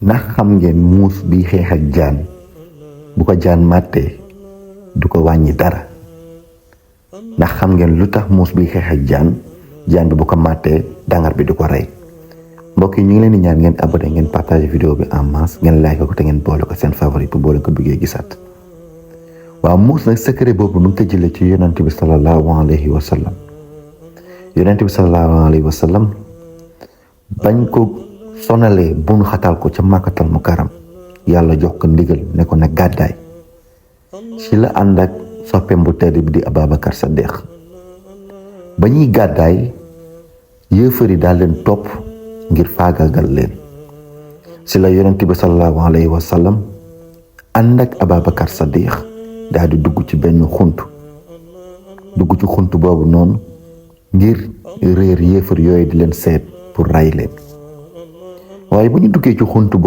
ndax xam ngeen muus bi xeex ak jaan bu ko jaan màttee du ko wàññi dara ndax xam ngeen lu tax muus bi xeex ak jaan bi bu ko màttee dangar bi du ko rey. mbokk yi ñu ngi leen di ñaan ngeen abonné ngeen partage vidéo bi en masse ngeen like ko te ngeen boole ko seen favori pour boole ko bëggee gisaat. waaw muus nag secret boobu nu mu ko jëlee ci yonent bi sallallahu alayhi wa sallam. yonent bi sallallahu alayhi wa sallam bañ ko sonalee bunu xatal ko ca màkkatal mu karam yàlla jox ko ndigal ne ko na gàddaay ci la ànd ak soppeem bu tedd bi di Ababacar Saddiq ba ñuy gàddaay yéefar yi daal leen topp ngir faagaagal leen ci la yonent bi sallallahu alayhi wa sallam ànd ak Ababacar Saddiq daal di dugg ci benn xunt boobu noonu ngir réer yéefar yooyu di leen seet pour ray leen waaye bu ñu duggee ci xunt